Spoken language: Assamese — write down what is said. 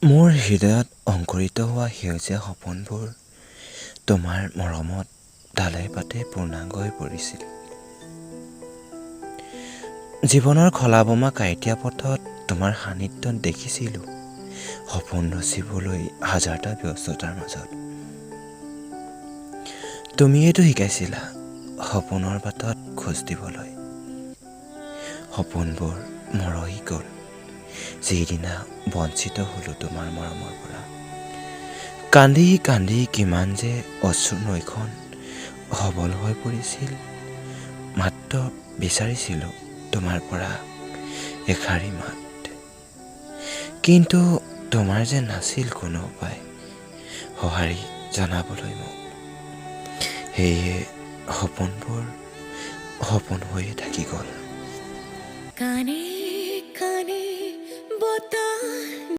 মোৰ হৃদয়ত অংকুৰিত হোৱা সেউজীয়া সপোনবোৰ তোমাৰ মৰমত ডালে পাতে পূৰ্ণাংগ হৈ পৰিছিল। জীৱনৰ খলা-বমা কাঁইটীয়া পথত তোমাৰ সান্নিধ্যত দেখিছিলোঁ সপোন ৰচিবলৈ হাজাৰটা ব্যস্ততাৰ মাজত। তুমিয়েতো শিকাইছিলা সপোনৰ বাটত খোজ দিবলৈ। সপোনবোৰ মৰহি গ'ল যিদিনা বঞ্চিত হ'লোঁ তোমাৰ মৰমৰ পৰা। কান্দি কান্দি কিমান যে অশ্ৰু নৈখন সবল হৈ পৰিছিল, মাত্ৰ বিচাৰিছিলোঁ তোমাৰ পৰা এষাৰি মাত। কিন্তু তোমাৰ যে নাছিল কোনো উপায় সঁহাৰি জনাবলৈ মোক, সেয়ে সপোনবোৰ সপোন হৈয়ে থাকি গ'ল। কাণে